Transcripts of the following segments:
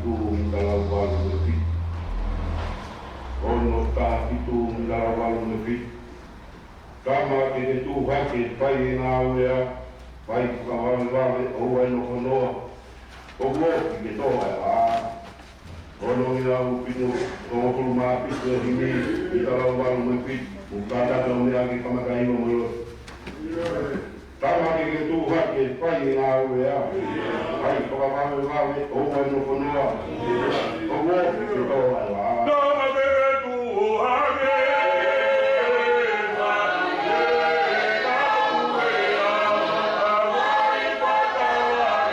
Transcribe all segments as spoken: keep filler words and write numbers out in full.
Tuʻu mita lau valu mo e fitu. Ono taha fitu mita lau valu mo e fitu. Tama ke ke tuʻu hake fai e ngāue ā, fai fakavavevave ʻoua ʻe nofo noa, ʻoku ofi ke tō ʻa e vā. Ono mita ʻaupito, hongofulu mā fitu e himi, mita lau valu mo e fitu, ʻoku kātaki ʻo meʻa ke kamata hiva mo e lotu. Tama ke ke tuʻu hake fai e ngāue ā, fai fakavavevave ʻoua ʻe nofo noa, ʻoku ofi ke tō ʻa e vā. Tama ke ke tuʻu hake fai e ngāue ā, fai fakavavevave ʻoua ʻe nofo noa, ʻoku ofi.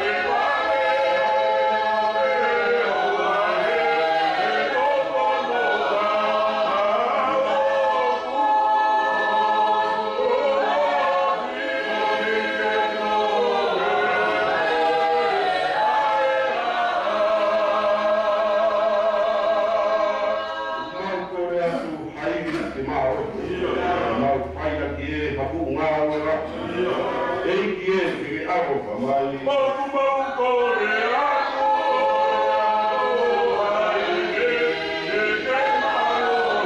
Mau kole atu ha ivi ke mau. Mau fai ʻaki e haʻaku ngāue ā. ʻEiki ē, ke ke ʻaloʻofa mai. ʻOku mau kole atu ha ivi ke mau.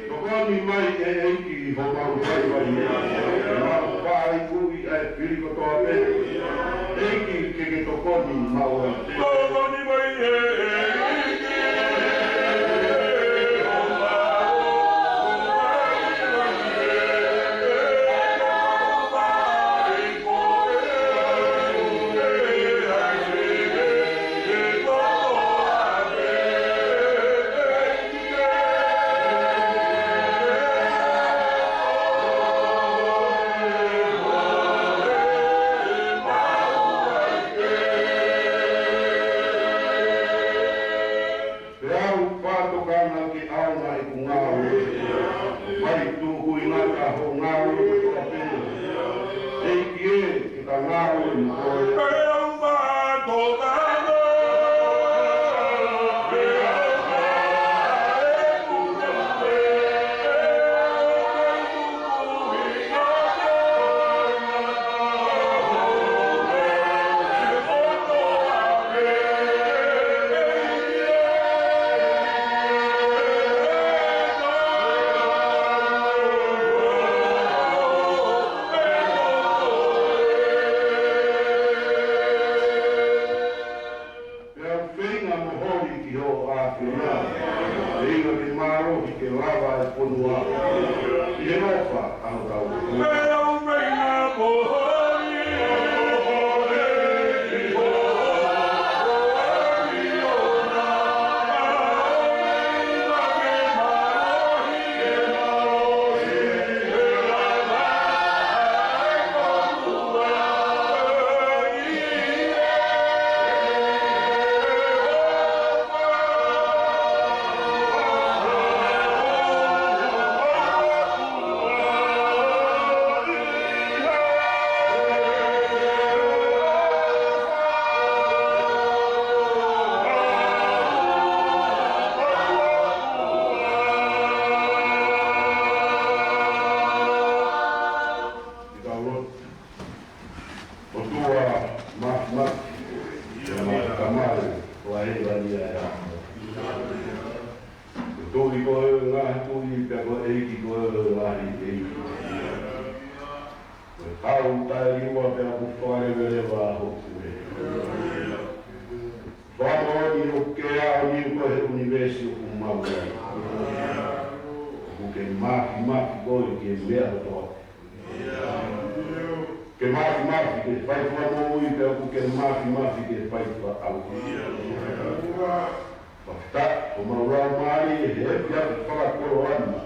Tokoni mai ʻEiki ʻi homau vaivai. Mau fai ui ʻa e fili kotoa pē. ʻEiki ke ke tokoni maʻu ʻa e. Tokoni mai ʻEiki. Pea u fakatokanga ke ʻaonga ʻeku ngāue, fai tuku ʻi ngata ho ngāue kotoa pē. ʻEiki ē, ke ta ngāue mo koe. Pea u fakatokanga, pea u fakatokanga. Pea u feinga mo holi ki hoʻo ʻAfiona. Feinga ke mālohi ke lava e fonua. ʻI he ʻofa ʻa hotau ʻAfiona. Pea u feinga mo holi, mo holi ki hoʻo ʻAfiona. Feinga ke mālohi ke lava e fonua. ʻOtua māfimafi, ʻa e Tamai ʻo e hēvani ʻa e ʻaho. Ko e Tuʻi koe ʻo e ngaahi tuʻi, pea ko e ʻEiki koe ʻo e ngaahi ʻeiki. Ko e Hau taʻeliua pea ʻoku fakaleveleva hoku ʻEiki. Fakamoʻoni ʻoku ke aʻu ni koe he ʻunivēsi ʻoku mau ʻi ai. ʻOku ke māfimafi koe ki he meʻa kotoa. Ke māfimafi ki he fai fakamoʻui, pea ʻoku ke māfimafi ki he fai fakaʻauha. Fakafetaʻi, ʻoku mau lau mālie he efiafi fakakoloa ni.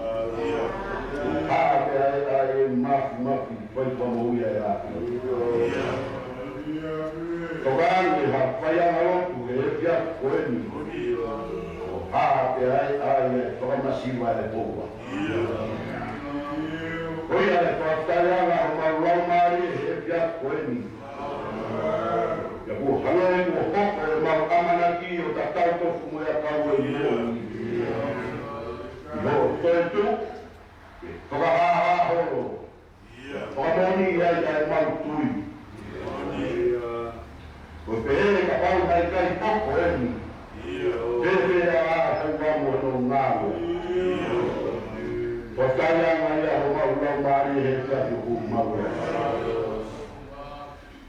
Hā pē ʻa e, ʻa e māfimafi fai fakamoʻui ʻa e ʻAfiona. Toka ange ha faiʻanga lotu he efiafi ko eni. ʻO hā pē ʻa e, ʻa e fakamasiva ʻa e pouaki. Ko eni. Pea kuo hangē kuo hoko ʻemau ʻamanaki ʻo tatau tofu mo e ʻakau ʻo e moʻui. ʻI hoʻo toetuʻu ke fakahāhā holo, fakamoʻoni ai ʻa ʻemau tui. Ko e pehē kapau naʻe ʻikai hoko eni, fēfē ʻa e houʻeiki mo hono ngāue. Ko e taʻeʻaonga ia homau laumālie he efiafi ʻoku mau ʻi ai.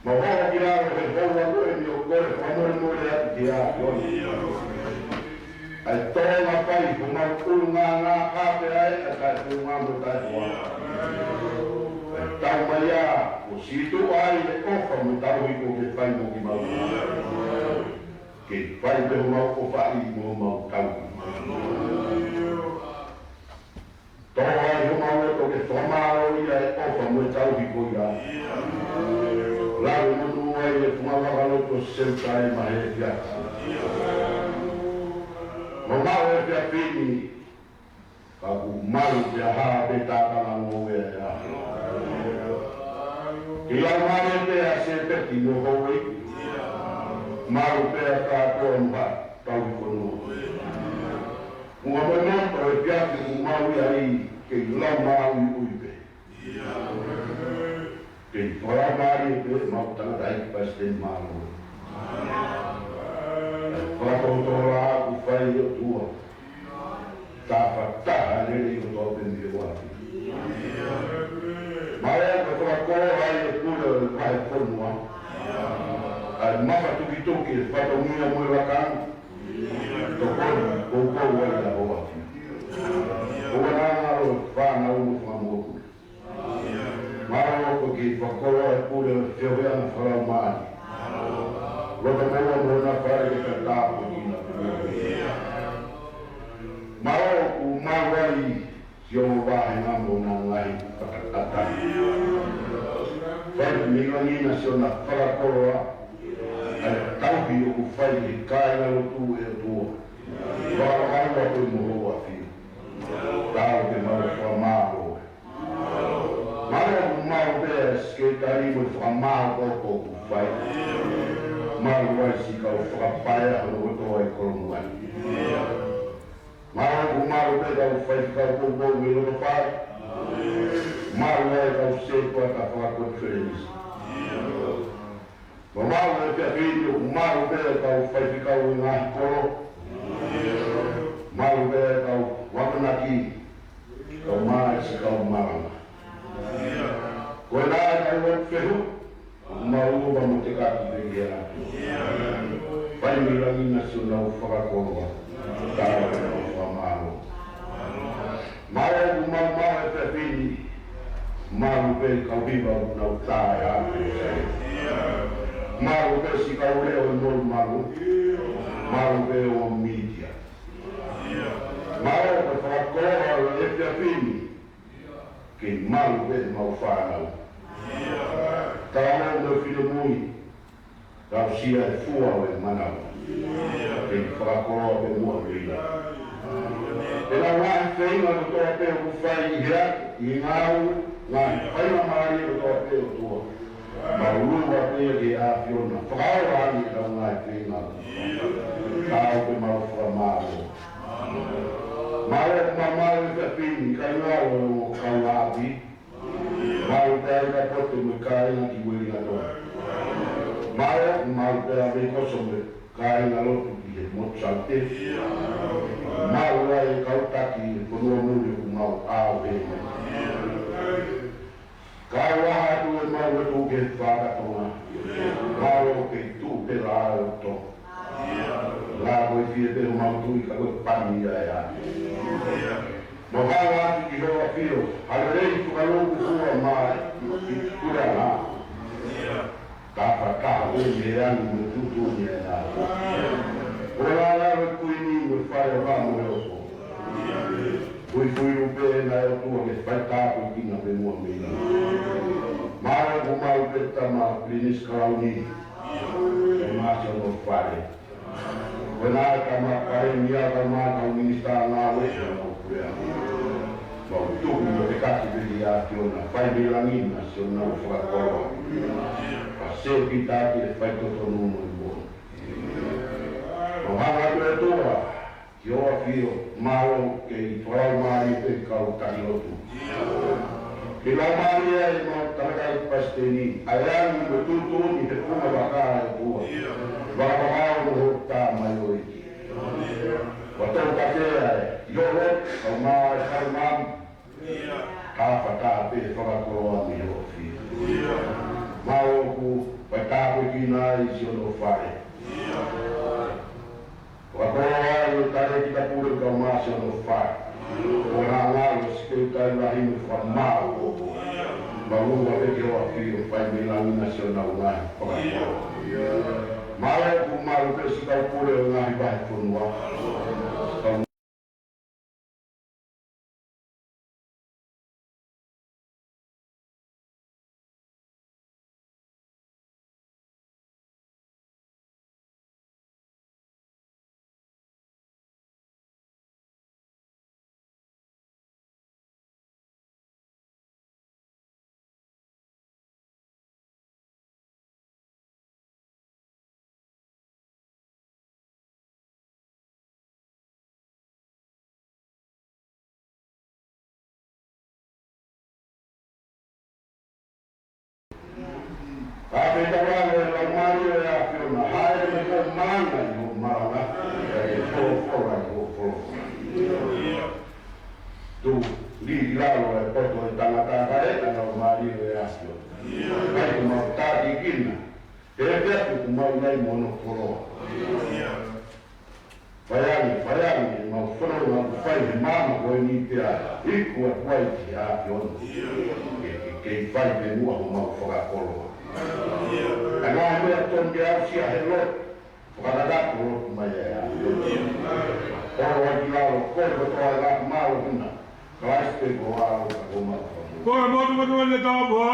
Mau hoko ki lalo he houa ko eni ʻo kole fakamolemole atu ki he ʻAfiona. ʻA e tōʻonga fai homau ʻulungaanga kae ʻai ʻa e taʻefounga mo e taʻefoa. ʻA e tau mai ā, kuo sītuʻa ai e ʻofa mo e tauhi kuo ke fai mo kimautolu. Ke fai pē homau ʻofaʻi mo homau tauhi. Tō ai homau loto ke fakamālō ia e ʻofa mo e tauhi ko ia. Lave monū ai e funga vakalotu ʻo Selusalema he efiafi. Mo maʻu e efiafi ni, ka ʻoku malu pē ʻa ha pē tākanga ngoue ʻa e ʻaho. Ki laumālie pē ʻa Sēpeti mo Houʻeiki. Malu pē ʻa kātoa mo ha tauhi fonua. Muʻa mo e moto ʻo e efiafi ʻoku mau ʻi ai, kei lau māʻuiʻui pē. Kei fakalaumālie pē ʻemau tangataʻeiki palesiteni mālōlō. Fakatotolo ʻoku fai ʻe he ʻOtua. Tafataha lelei kotoa pē mei he ʻAfiona. Mālō ʻoku fakakoloa ai e pule ʻo e vahefonua. ʻA e mafatukituki e fatongia mo e lakanga. Tokoni, poupou ai ʻa ho ʻAfio. ʻOua naʻa ngalo e fānau mo e fanga mokopuna. Mālō ʻoku ke fakakoloa e pule ʻo e feohiʻanga fakalaumālie. Loto maua mo hona fale ke fai tāpuekina. Mālō ʻoku malu ai siʻo vāhenga mo hona ngaahi fakatātā. Fai mei langi na siʻona fakakoloa ʻa e tauhi ʻoku fai ki he kāingalotu ʻe ʻOtua. Fakalaumālie mo ho ʻAfio. Tau ke mau fakamālō. Mālō ʻoku malu pē ʻa e sekelitali mo e fakamāʻopoʻopo ʻoku fai. Malu ai siʻi kau fakapaea hono kotoa ʻi Kolomuʻa ni. Mālō ʻoku malu pē kau faifekau poupou mei loto fale. Malu ai kau sētuata fakakonifelenisi. Mo malu e efiafi ni ʻoku malu pē kau faifekau ʻi he ngaahi kolo. Malu pē kau akonaki, kau māʻasi, kau malanga. Ko e lahi kau atu fehu, ʻoku mau ʻofa mo tekaki pē ki he ʻAfio. Fai mei langi na siʻonau fakakoloa. Tau ʻofa mo fakamālō. Mālō ʻoku mau maʻu e efiafi ni. Malu pē kau hiva ʻoku nau tā e ʻapi ʻo sai. Malu pē siʻi kau leʻo ʻi Molumalu. Malu pē ʻo mītia. Mālō ʻoku fakakoloa e efiafi ni. Ke malu pē mau fānau. Tau mo e finemui. Tau sio e fua ʻo e manava. Ke fakakoloa pē muʻa mei ai. Pea ʻi he ngaahi feinga kotoa pē ʻoku fai ʻi he ʻaho, ʻi he ngāue, ngaahi faingamālie kotoa pē ʻOtua. Mau ʻofa pē ki he ʻAfiona. Fakaola ange ʻetau ngaahi feinga. Tau ke mau fakamālō. Mālō ʻoku mau maʻu e efiafi ni, kāinga ʻo e ongo kaungāʻapi. Malu pē ʻa e ʻEiki Pote mo e kāinga ki Uelingatoni. Malu, malu pē ʻa Meikoso mo e kāingalotu ki he motu Saute. Malu ʻa e kau taki ʻi he fonua muli ʻoku mau ʻaʻahi mai. Kau atu ʻemau lotu ki he fakatonga. Malu ke tuʻu pē ʻa e loto. Lā ko e fie pē homau tui ka ko e pani ia ʻe ʻa. Mau hanga atu ki hoʻo ʻAfio, ha lelei fakalūkufua mai, ʻi he puleʻanga. Tafataha ʻo e meʻa ni mo tuʻutuʻuni ʻa e ʻAfio. ʻO lālā ʻo e kuini mo e fale ʻo ha mo e ʻofa. Fuifui lupe na ʻe ʻOtua ke fai tāpuekina pē muʻa mei ai. Mālō ʻoku malu pē Tama Pilinisi Kalauni. Ko e masi ʻo e fale. Ko e na Tama Palēmia, Tama kau Minisitā Ngāue, ʻa e kau puleʻanga. Mau tuku mo te kati pē ki he ʻAfiona, fai mei langi na siʻonau fakakoloa. Pea sēpita ʻaki e faitotonu mo e moʻoni. Mau hanga atu ʻOtua ki hoʻo ʻAfio, mālō kei fakalaumālie pē kau taki lotu. Kei laumālie ai ʻemau tangataʻeiki palesiteni, ʻa e angi mo e tuʻutuʻuni he funga vaka ʻa e ʻOtua. Vakavakau mo hoʻo tā mai ʻo ʻEiki. Ua tau katea e ʻi hoʻo lotu, kau mā e kalamamu. Ka fata pē fakakoloa mei hoʻo ʻAfio. Mālō ʻoku fai tāpuekina ai siʻono fale. Fakakoloa ai ʻo tale ki ta pule kau mā siʻono fale. ʻO na ngalo si ke tai lahi mo fakamālō ʻoku. Mālō ua pē ki hoʻo ʻAfio fai mei langi na siʻonau ngaahi fakakoloa. Mālō ʻoku mālō pē si kau pule ʻo e ngaahi vahefonua. Kau Ka fetaulaki e laumālie ʻo e ʻAfiona, haʻele mo e maʻu ʻi hoʻo malanga, ʻa e folofola ʻi hoʻo folofola. Tuʻu ʻi lalo e poto ʻo e tangata kae ʻa e laumālie ʻo e ʻAfiona. Kae ʻoku mau tākiekina, he pea ʻoku mau ʻi ai mo hono koloa. Fai ange, fai ange, mau fononga ʻoku fai he maama ko eni pea iku atu ai ki he ʻAfiona. Ke, ke, ke fai pē muʻa homau fakakoloa. ʻA e ngaahi meʻa tonu ke aʻusia he lotu, fakakakato lotu mai e ʻAfiona. ʻOlo ai ki lalo, ko e kotoa e ngaahi mālō huna. Christ pe ko alo ka ko ma. Ko e motu motu ʻene tapa.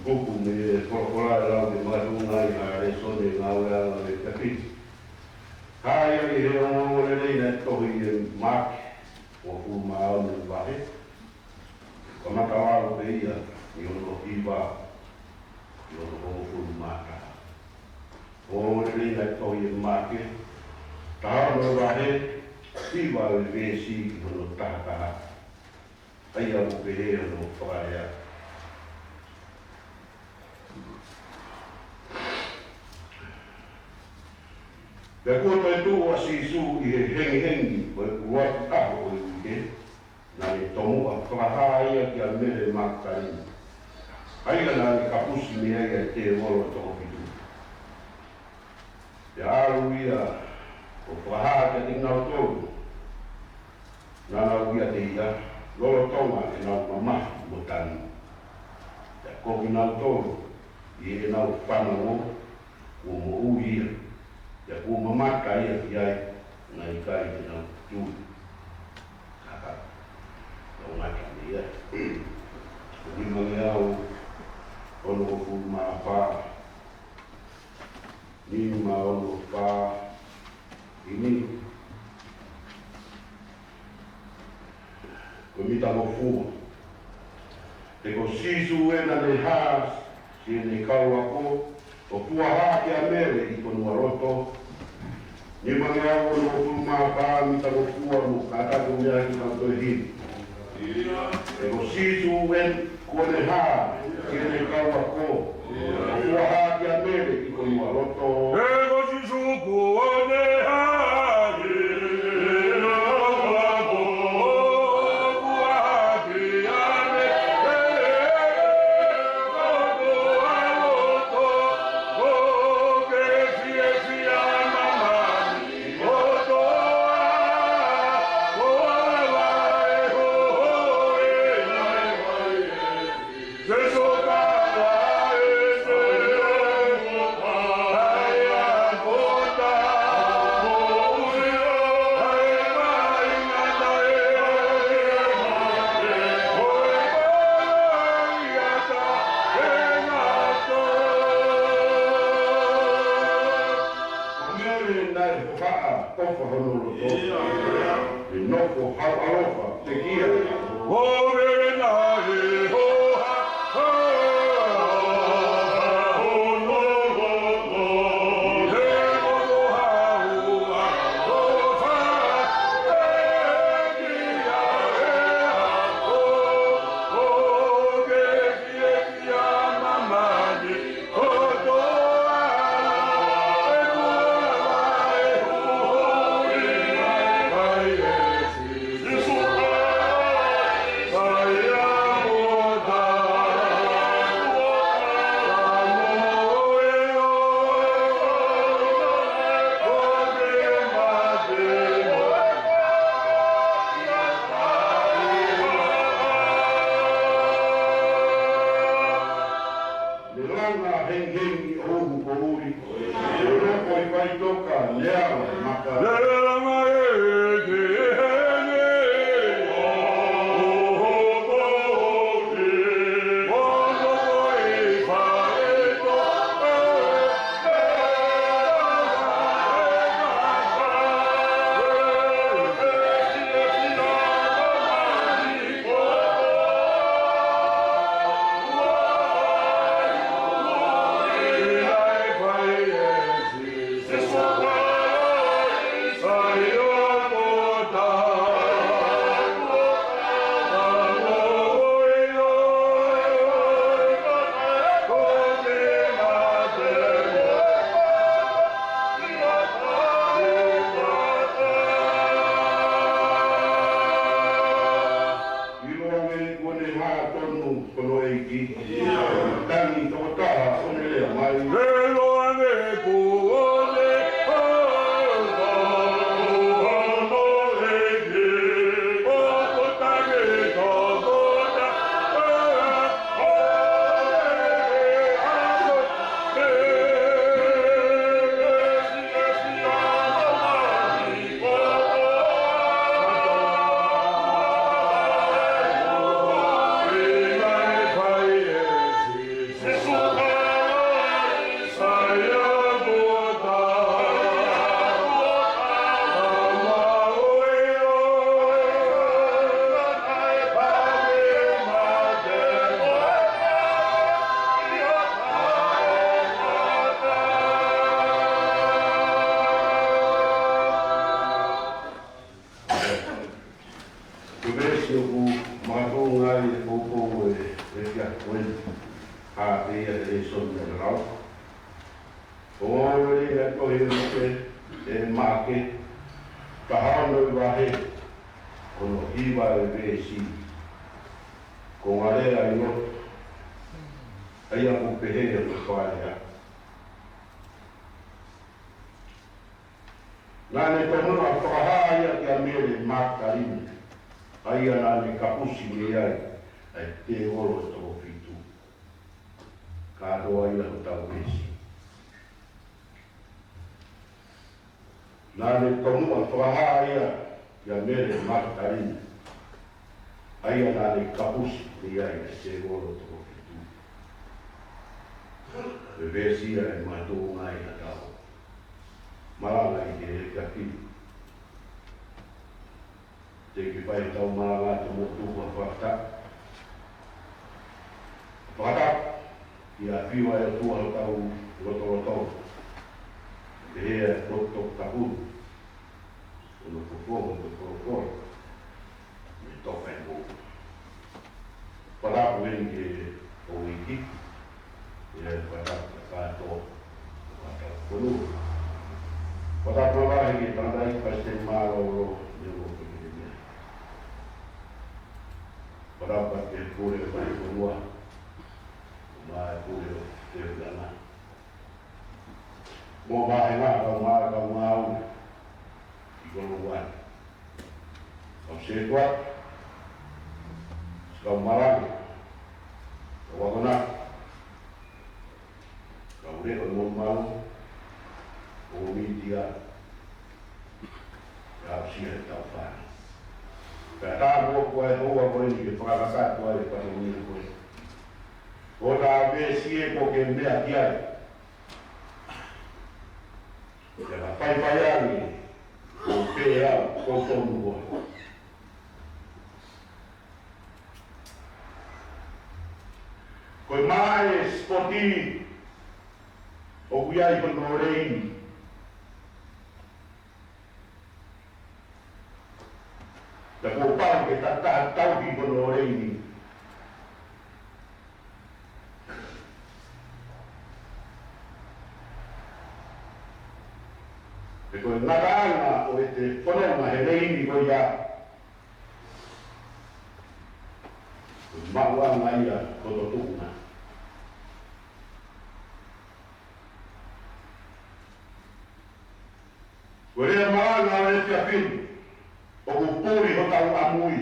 Kuku mei he folofola ʻe lau ke makatuʻunga ai ʻa e lēsoni ʻi he ngāue ʻa e ʻaho ni. Ka ʻi he ongoongolelei naʻe tohi ʻe Maʻake, uofulu mā ono vahe, kamata ʻalu pē ia ʻi hono hiva, ʻi hono hongofulu mā taha. Ongoongolelei naʻe tohi ʻe Maʻake, taha ono vahe, hiva ʻo e veesi ki hono taha taha. ʻA ia ʻoku pehē hono fakalea. Pea kuo toe tuʻu ʻa Sīsū ʻi he hengihengi ʻo e ʻuluaki ʻaho ʻo e uike, naʻa ne tomuʻa fakahā ia kia Mele Makitalina, ʻa ia naʻa ne kapusi mei ai ʻa e tēvolo ʻe toko fitu. Pea ʻalu ia ʻo fakahā kiate kinautolu naʻa nau ʻiate ia, lolotonga ʻenau mamahi mo tanu. Pea ko kinautolu ʻi heʻenau fanongo, kuo moʻui ia, pea kuo mamata ia ki ai, naʻe ʻikai te nau tui. Ka ka, nau ngata mei ai. Nimangeau, ʻo onongofulu mā fā, nima ono fā, ʻi ni. Ko e mitangofua. He ko Sīsū ena naʻe hā siʻene kau ako, ʻo fua hā kia Mele ʻi tonualoto. Nima ngeau onongofulu mā fā, mitangofua mo kātaki ʻo meʻa ki he kau toehivi. He ko Sīsū ena kuo ne hā siʻene kau ako, ʻo fua hā kia Mele ʻi tonualoto. He ko Sīsū kuo ne hā siʻene kau ako, ʻo fua hā kia Mele ʻi tonualoto. Mele naʻe hohaʻa ʻofa hono loto. ʻE nofo hau ʻalofa pekia. ʻO Mele naʻe hohaʻa hono loto. ʻE nofo hau ʻalofa pekia. ʻO ke fiefia māmani. Ne langa hengihengi ʻo uhu ko uli. Ne loko ʻi faʻitoka, ne ala maka. Ne langa e ke henge ʻo uhu ko uli. ʻO loko ʻi faʻitoka, ne ala maka. ʻIloange kuo ne hā tonu hono ʻEiki. Tangi tokotaha ʻo ne lea mai. ʻIloange kuo ne hā tonu hono ʻEiki. ʻO tangi tokotaha. Ko e veesi ʻoku makatuʻunga ai e poupou ʻo e efiafi ko eni, ʻa ia ʻe Soni ʻa e lau. ʻO ngāue ʻa e tohi ʻa Luke, ʻe Maʻake, taha ono ʻi he vahe, ko hono hiva e veesi. Ko e ngaahi lea ʻi loto, ʻa ia ʻoku pehē ʻa e fale ʻa. Naʻa ne tomuʻa fakahā ia kia Mele Makitalina, ʻa ia naʻa ne kapusi mei ai ʻa e tēvolo ʻe toko fitu. Kātoa ia ʻo tau veesi. Naʻa ne tomuʻa fakahā ia kia Mele Makitalina, ʻa ia naʻa ne kapusi mei ai ʻa e tēvolo ʻe toko fitu. Vevesia e mātuʻa ʻi haʻatau malanga ʻi he efiafi ni. Teʻeki fai haʻatau malanga ʻi he motuʻa fakatapu. Fakatapu ki he ʻafio ʻa e ʻOtua ʻi hotau lotolotonga. Pehē ʻa e potu tapu. ʻO ne fofonga ʻo e kolokolo. Mei he toka ʻi muʻa. Fakatapu eni ki he houʻeiki. ʻIo, fakatapu ki he kātoa. Fakatapu ki he fonua. Fakatapu leva ki he tangataʻeiki palesiteni mālōlō, ne o ke ke mea. Fakatapu ki he pule ʻo e fonua. Mo e pule ʻo e tēpulana. Mo e vāhenga, kau mā, kau ngāue ʻi Kolomuʻa ni. Kau sētuata, kau malanga, kau akonaki, kau leʻo mo malu, ʻo e mītia, kau sia e tau fānau. Pea tā mo ko e houa ko eni ke fakakakato ai e patonia ko ē. Ko tā vesie ko ke mea ki ai. Pea ka faifai ange, ʻo pehē au, ko tonu ko. Ko e maʻa e sipoti, ʻoku ʻi ai hono leini. Pea kuo pau ke tata tauhi hono leini. He ko e ngataʻanga ʻo ʻete fononga he leini ko ia, ko e maʻuʻanga ia ko e tō tuʻunga. Ko e lea malanga ʻo e efiafi ni, ʻoku puli hotau ʻamui.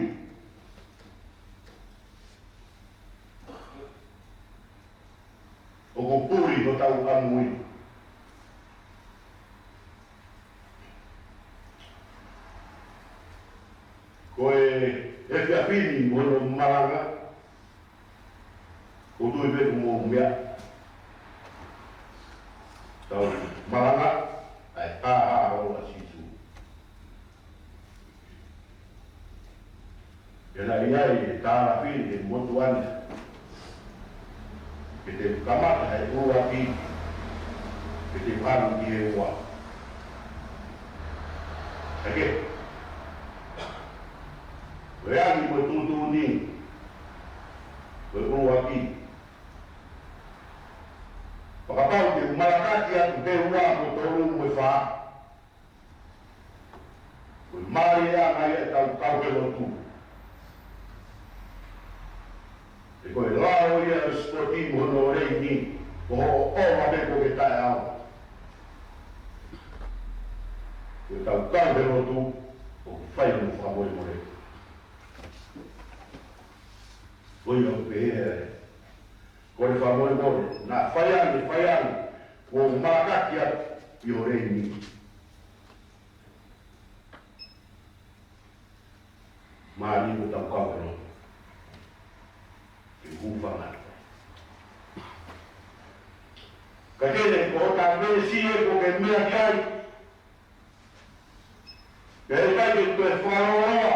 ʻOku puli hotau ʻamui. Ko e efiafi ni mo hono malanga, ʻoku ou tui pē ʻoku mou meaʻi. Tau malanga, ʻa e hāhā ʻo Sīsū. Pea naʻe ʻi ai e tālafi he motuʻa ni. Ke te kamata he ʻuluaki, ke te ʻalu ki he ua. Hake. Ko e angi mo e tuʻutuʻuni, ko e ʻuluaki. Fakapapauʻi te u malakaki atu he ua mo e tolu mo e fā. Ko e mālie ʻa e ngaahi ʻetau kau he lotu. He ko e lao ia ʻo e sipoti mo hono leini, ko hoʻo ʻova pē ko ke taʻeʻaonga. Ko ʻetau kau he lotu, ʻoku fai mo fakamolemole. Ko ia ʻoku pehē, ko e fakamolemole, naʻa fai ange, fai ange, kuo u malakaki atu ʻi ho leini. Mālie ʻetau kau he lotu. Ke hūfanga. Ka ke ne ko tā vesie ko ke mea ki ai. Pea ʻikai ke toe fakalōloa.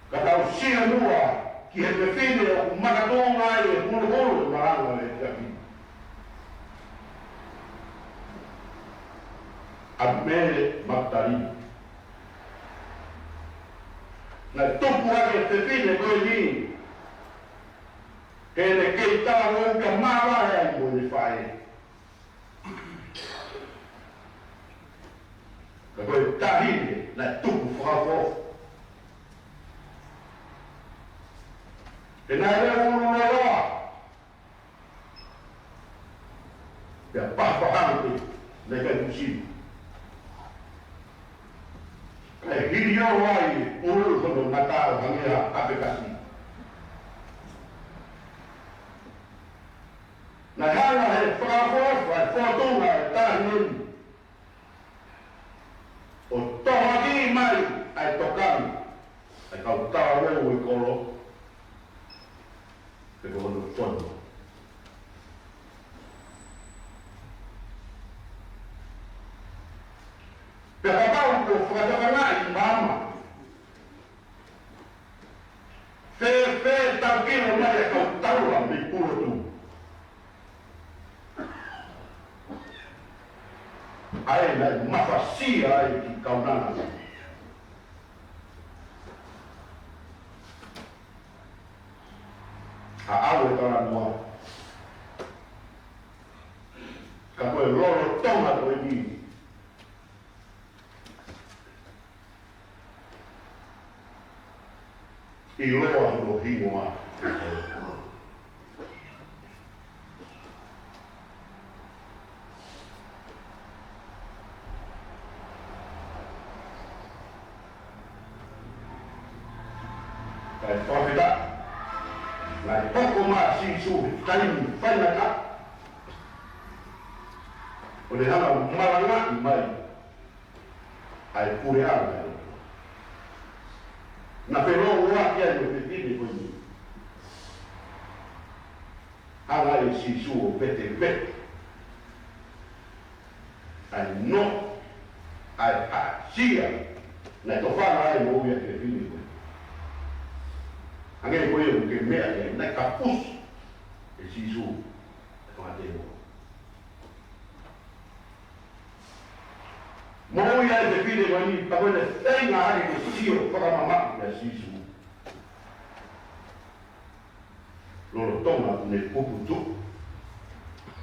Ka tau sio muʻa ki he fefine ʻoku makatuʻunga ai e huluhulu malanga ʻo e efiafi ni. ʻA Mele Makitalina. Naʻe tupu hake e fefine ko eni. He ne kei taʻu pea mavahe ai mo ʻene faʻē. Ka ko e taʻahine naʻe tupu fakaʻofoʻofa. He naʻe leʻo ʻululoloa. Pea pāpā hake, naʻe ʻikai ke ʻusi. Kae hili ʻo ai ʻulu hono ngata ʻo hangē ha ʻapekasi. Naʻe hanga ʻe he fakaʻofoʻofa ʻo e fōtunga ʻo e taʻahine ni ʻo tohoakiʻi mai ʻa e tokanga ʻa e kau talavou ʻo e kolo, pe ko hono fono. ʻo fakatokangaʻi maama. Fēfē tau kilo mai ʻa e kau taula mei Pulotu? ʻA ē naʻe mafasia ai ki Kaunanga. Haʻu e talanoa. Ka ko e lolotonga ko eni, ʻiloa hono hingoa. Kae fakafetaʻi, naʻe hoko mai ʻa Sīsū he taimi faingataʻa, ʻo ne hanga ʻo malangaʻi mai ʻa e puleʻanga ʻo e ʻOtua. Naʻe feʻiloaki ai mo e fefine ko eni. Hanga ʻe Sīsū ʻo vetevete ʻa e nofo, ʻa e haʻisia naʻe tofanga ai e moʻui ʻa e fefine ko eni. Hangē ko ia ʻoku ke meʻa ki ai, naʻe kapusi ʻe Sīsū e fanga tēvolo. Moʻui ʻa e fefine ko eni, pea ko ʻene feinga hake ke sio fakamamaʻu kia Sīsū. Lolotonga ʻene puputuʻu,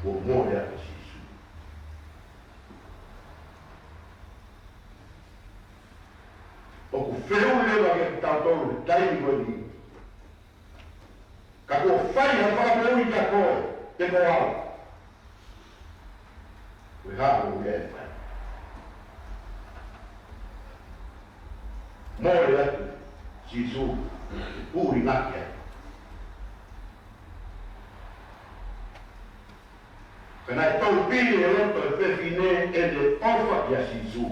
kuo mole ʻa Sīsū. ʻOku fehuʻi leva kiate kitautolu he taimi ko eni. Ka kuo fai ha fakamoʻui kia koe, pe ko au, ko e hā hoʻo meʻa ʻe fai? Mole atu Sīsū, ʻuhinga ki ai. Ka naʻe toupili ʻi loto ʻa e fefine ʻene ʻofa kia Sīsū.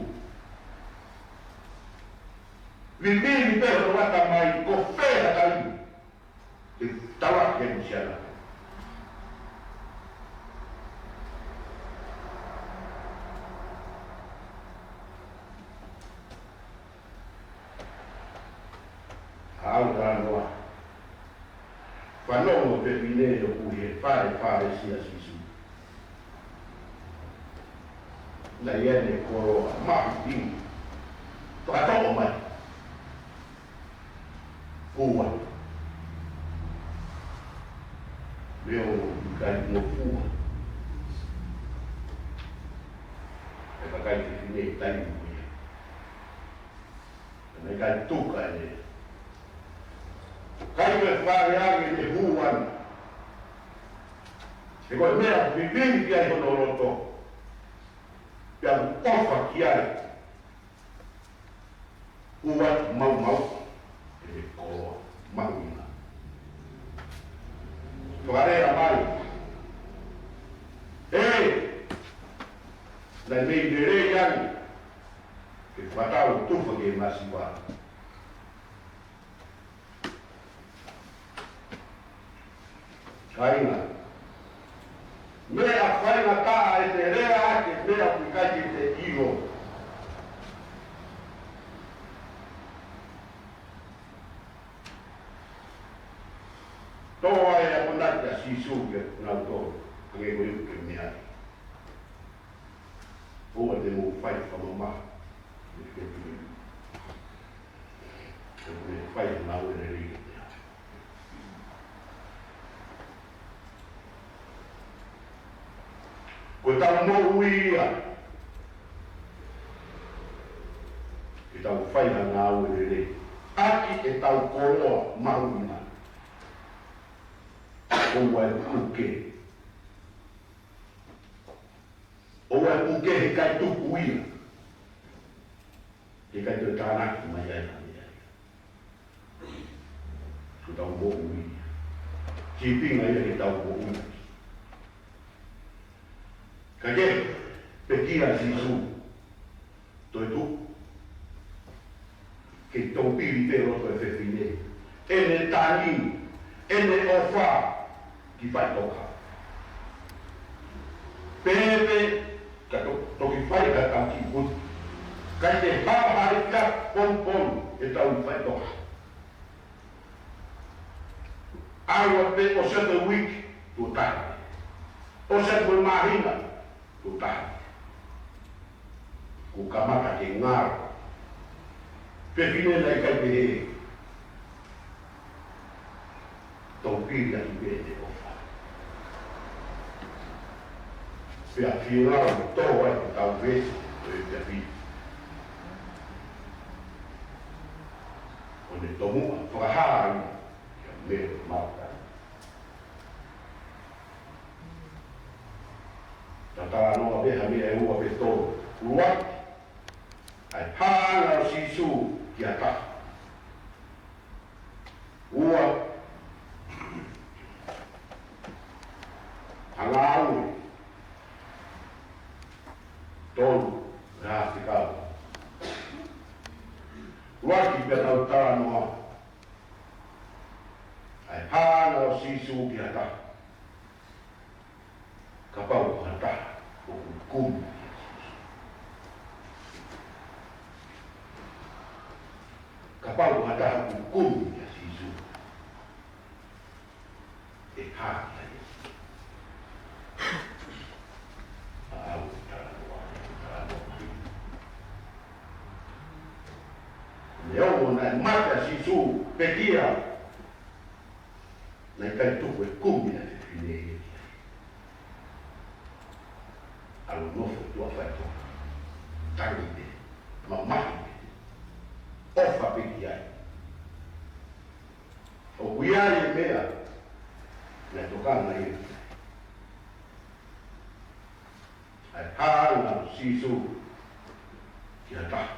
Vivili pē hono ʻatamai, ko fē ha taimi te u tauʻaki ai mo siana. Haʻu talanoa. Fanongo e fefine ʻoku ʻi he fale Fālesi ʻa Sīsū. Naʻe ʻi ai ʻene koloa mahuʻinga. Fakatoʻo mai. Hū atu. Leo ʻikai ngofua e kakai fefine he taimi ko ia. Naʻe ʻikai tuka ʻene kai mo e fale ange ʻene hū atu. He ko e meʻa vivili ki ai hono loto, pea ʻoku ʻofa ki ai. Hū atu maumauʻi ʻene koloa mahuʻinga. Fakalea mai, ē, naʻe mei lelei ange ke fakatau tufa ki he masiva. Kāinga, meʻa faingataʻa ʻete lea ʻaki e meʻa ʻoku ʻikai ke te ʻilo. Tō ai ʻa e akonaki ʻa Sīsū kiate kinautolu, hangē ko ia ʻoku ke meaʻi. ʻOua te mou fai fakamamahi ki he fefine. He ʻoku ne fai ha ngāue lelei kiate au. Ko ʻetau moʻui ia ke tau fai ha ngāue lelei ʻaki ʻetau koloa mahuʻinga. ʻOua ʻe puke. ʻOua ʻe puke, he ʻikai tuku ia. He ʻikai toe tānaki mai ai ha meʻa ia. Ko ʻetau moʻui ia. Sīpinga ia ke tau moʻui. Ka ke pekia Sīsū. Toetuʻu. Kei toupili pē loto e fefine, ʻene tangi, ʻene ʻofa ki faʻitoka. Pehē pē ka to-, toki fai ha tau kiʻi putu. ʻIkai ke hao ha efiafi pongipongi ʻetau faitoka. ʻAlu pē ʻosi ʻa e uike, tuʻo taha. ʻOsi ʻa e māhina, tuʻo taha. Kuo kamata ke ngalo. Fefine naʻe ʻikai pehē. Tau pili ʻaki pē ʻene ʻofa. Pea fie ngalo tō ai ʻetau veesi ʻo e efiafi ni. ʻO ne tomuʻa fakahā ai kia Mele Makitala. Tau talanoa pē ha meʻa ʻe ua pe tolu. ʻUluaki, ʻa e hā ange ʻa Sīsū ki ha taha. Ua, ha ngāue. Tolu, ha fekau. ʻUluaki pea tau talanoa. ʻA e hā ange ʻa Sīsū ki ha taha. Kapau ko ha taha ʻoku kumi kia Sīsū. Kapau ko ha taha ʻoku kumi kia Sīsū. ʻE hā kia ia. ʻA, ʻoku talanoa, ʻoku talanoa mai. Neongo naʻe mate ʻa Sīsū, pekia. Naʻe ʻikai tuku e kumi ʻa e fefine ia ki ai. ʻAlu nofo tuʻa faitoka. Tangi pē. Mamahi pē. ʻOfa pē ki ai. ʻOku ʻi ai e meʻa naʻe tokanga ia ki ai. ʻA e hā ange ʻa Sīsū ki ha taha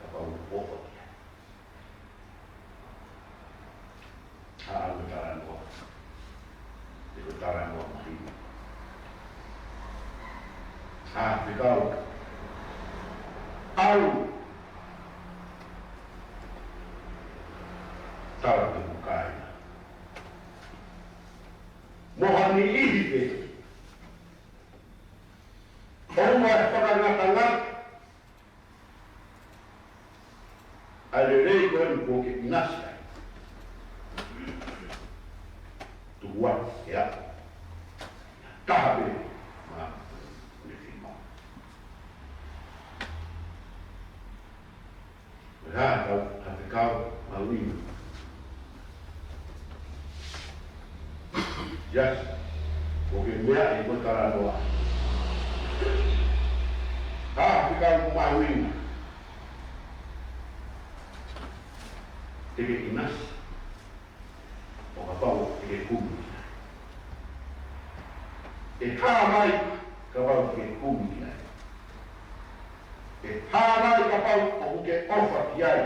kapau ʻoku ʻofa ki ai. ʻA, ʻoku talanoa. ʻOku talanoa mai. ʻA, fekau. ʻAlu. Tala ki hoku kāinga. Mo ha niʻihi pē. ʻOua ʻe fakangatangata ʻa e lelei ko eni kuo ke ʻinasi ai. Tuku atu ʻe aʻu. Taha pē, ma ne fima. Ko e hā ʻetau fekau mahuʻinga? Yes. Ko e meʻa ʻi he talanoa. Hā fekau mahuʻinga? Te ke ʻinasi. ʻO kapau te ke kumi ki ai. ʻE hā mai kapau te ke kumi ki ai. ʻE hā mai kapau ʻoku ke ʻofa ki ai.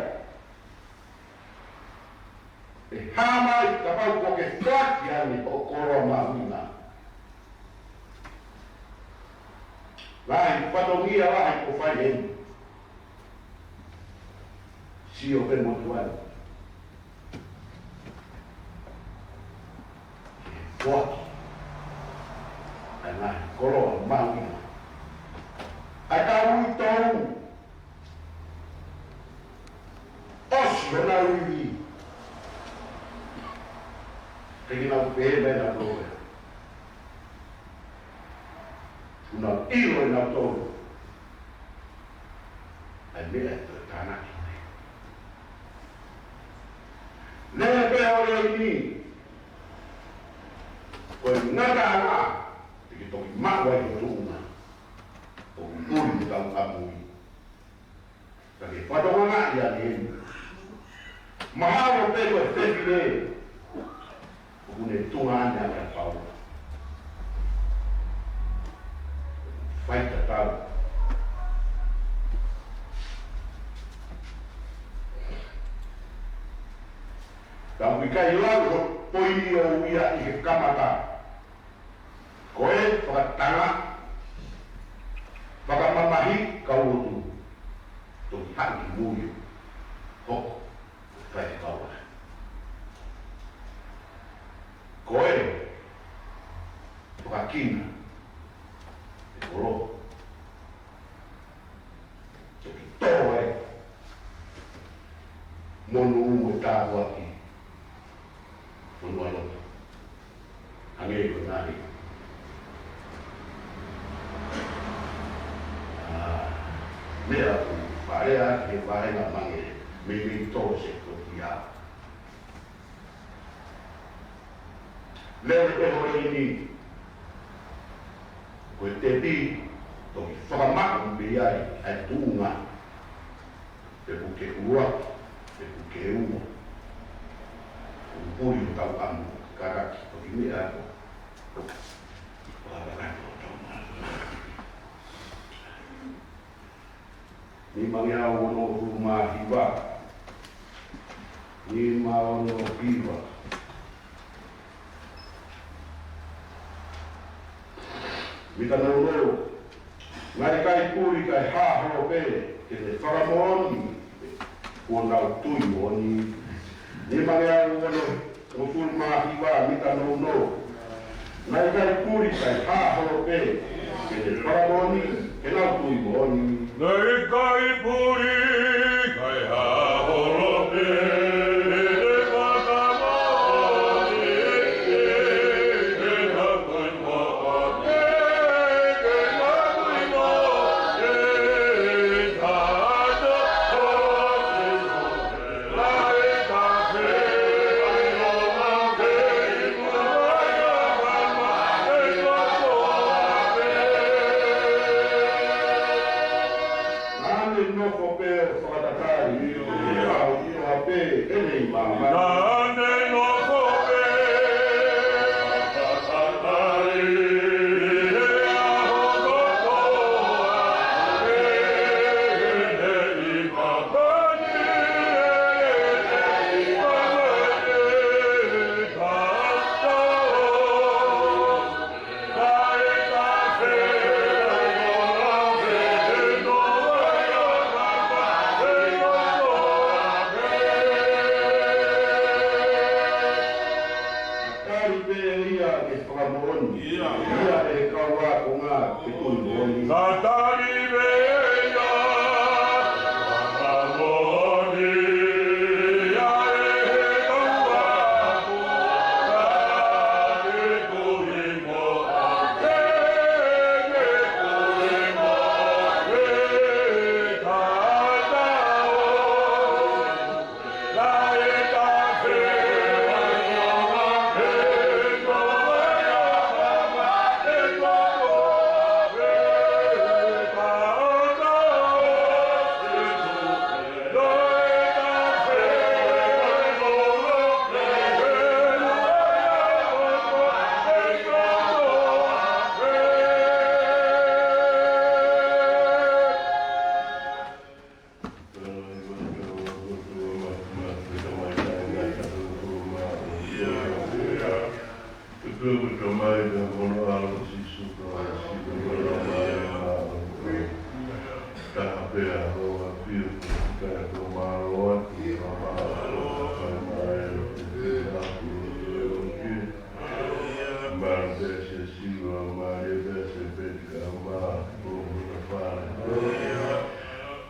ʻE hā mai kapau ʻoku ke foaki ange hoʻo koloa mahuʻinga. Lahi fatongia lahi ʻoku fai heni. Sio pē mo tuʻu ai. Ke foaki ʻa e ngaahi koloa mahuʻinga. ʻA e kau uitou. ʻOsi honau ivi. Ke nau pehē mai nautolu. Kuo nau ʻilo ʻe nautolu ʻa e meʻa ʻe toe tānaki mai. Lele pē ʻo lele ni. Ko e ngataʻanga te ke toki maʻu ai ho tuʻunga. ʻOku ʻuli ʻetau ʻamui. Ka ke fatongia ia ni. Mahalo pē ko e fefine ʻoku ne tuʻunga ʻana ʻa Paula. Faitatau. Tau ʻikai lau ho poini ʻo ia ʻi he kamata. Ko e fakatanga, fakamamahi, kau lotu. Toki haʻu ki mui. Hoko. Fai ki Paula. Ko e fakakina e kolo. Toki tō Monū ʻo tāpuaki. Monū ʻa loto. Hangē ko e ngaahi meʻa ʻoku faʻea ʻaki he vāhenga mange mei mei tō se ko ia. Lele ko e hole ini. Ko e tepi, toki fakamaʻu mei ai ʻa e tuʻunga. Pe ʻoku ke ua, pe ʻoku ke ua. ʻOku puli ʻo tau ʻamu, kakaki, toki meʻa ko. Fakakakato ʻo tau ʻamu. Nimangeau ono sefulu mā hiva. Nima ono hiva. Mita nounou. Naʻe ʻikai puli kae hā holo pē, ke ne fakamoʻoni kuo nau tui moʻoni. Nimangeau ono sefulu mā hiva, mita nounou. Naʻe ʻikai puli kae hā holo pē, ke ne fakamoʻoni ke nau tui moʻoni. Naʻe ʻikai puli kae hā holo pē, ke ne fakamoʻoni ke nau tui moʻoni, ke nau tui moʻoni. Naʻa ne nofo pē ʻo fakatatali, ʻio, ʻio, ʻio pē ʻene ʻi māmani. Naʻa ne nofo pē ʻo fakatatali. Tali pē ia ke fakamoʻoni. ʻIo. Ia ʻe he kau ākonga ke tui moʻoni. Ka tali pē ia ke fakamoʻoni. Ia ʻe he kau ākonga ke tui moʻoni. Ke tui moʻoni. Ka tau Mālō pē ʻa Siasi, mālō pē ʻa Siasi Peti, ka mālō pē ʻa Fale.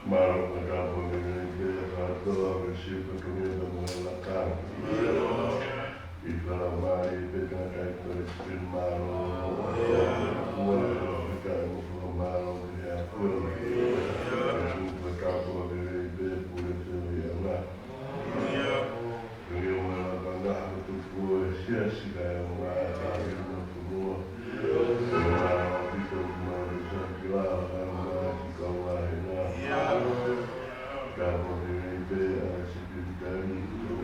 Mālō ka tāpuaki lelei pē kātoa, pea sio ka tumi ka mālō ka. ʻI Fale mālō pē ka tai ko e sipin mālō. Ua ka pita mo fakamālō ki he ʻAfiona. Pea sio ka tāpuaki lelei pē pule feo ia na. Ke ʻio mai la ka ngaha ko tuku e Siasi kae ʻio mai ka ʻio mai fonua. Ke ʻio mai la pito mai sa ki la ka mai ki ka la he na. Ka ko ke nei pē ʻa e sipitali.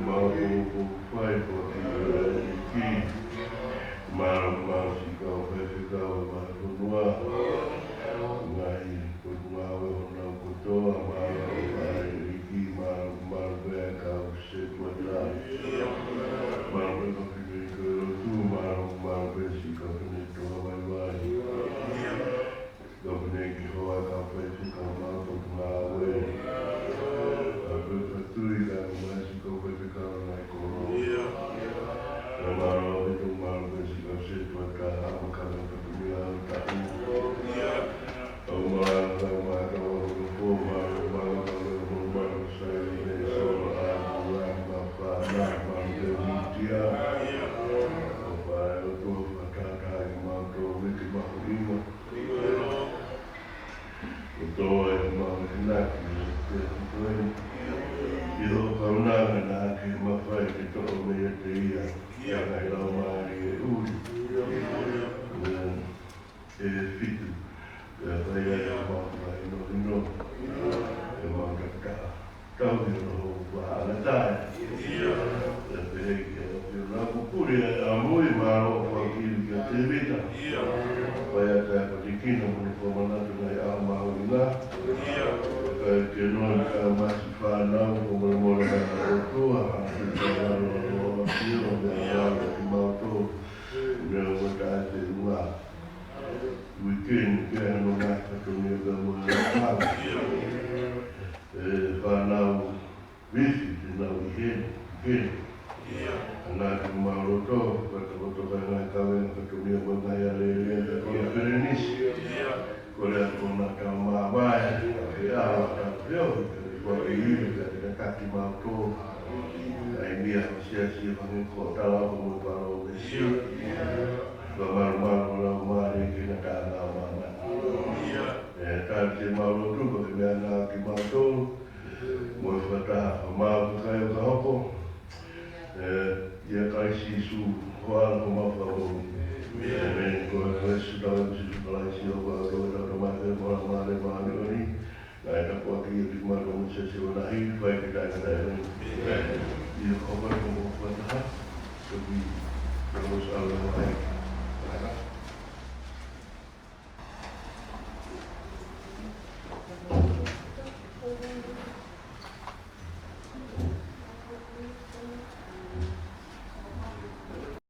Mau ko ko fai ko ki la ki. Mau mau si ka fai ki ka la fonua. Ngai. Ko e ngāue honau kotoa, mālō ʻa e ʻEiki, mālō, mālō pē kau setuata. Mālō pē kau fefine ko e lotu, mālō, mālō pē siʻi kau fefine toa vaivai. Kau fefine ki hoa kau faifekau mau ko e ngāue. Kau fefine tui kau mai siʻi kau faifekau nai kolo. Mālō pē Ia ki koe. ʻI hoʻo kaunanga naʻa ke mafai ke toʻo meiate ia ʻa e ngaahi laumālie ʻuli ʻe fitu. Pea fai ai ʻemau fakahinohino, ʻemau tataʻa, tauhi hono houʻeiki ʻa e taʻe. Pea pehē ki he ʻAfiona, kuo pule ʻa e ʻamui, mālō ʻoku fakahili kia Tēvita. Fai ʻa e taʻe patikina mo hono fakamanatu ʻi he ngaahi ʻaho mahuʻinga. Ka ke noa ka masi fānau, ko molemole ʻa e ʻOtua, ʻa e fānau ʻo ʻAfiona, pea lau ʻa kimautolu. Meʻa ʻoku taʻe te unga. Uike ni ke hano ngaahi fatongia pea mo e ngaahi. E fānau Visi, te nau ʻi heni, ʻi heni. ʻAnga atu ʻemau loto, fakatakoto ki he ngaahi kavenga fatongia mo e ngaahi alēlea ʻa e konifelenisi. Kole atu ʻo na tau mavae, ʻa e ʻaho ʻa e feohi, ka ne kuo ke ʻilo, ka ke tataki mautolu. ʻA e meʻa ʻo e siasi ʻo hangē ko e tala ʻo e palōmesi. Fakamalumalu laumālie ke na tā ngā māmani. ʻE, tali ʻemau lotu, ko e meʻa na kimautolu. Mo e fakataha, fakamaau kakai ʻoku hoko. ʻE, ʻia Kalaisi Sīsū, ko homau Fakamoʻui. ʻĒmeni. Ko e Kalaisi Sīsū, Kalaisi ʻoku ʻa e ʻOtua ko e Tamai, mo e Laumālie Māʻoniʻoni. Naʻe tāpuaki ʻa kimautolu mo e siasi ʻo na hi, fai ki taʻengata. ʻĒmeni. ʻIo, ko e fakataha.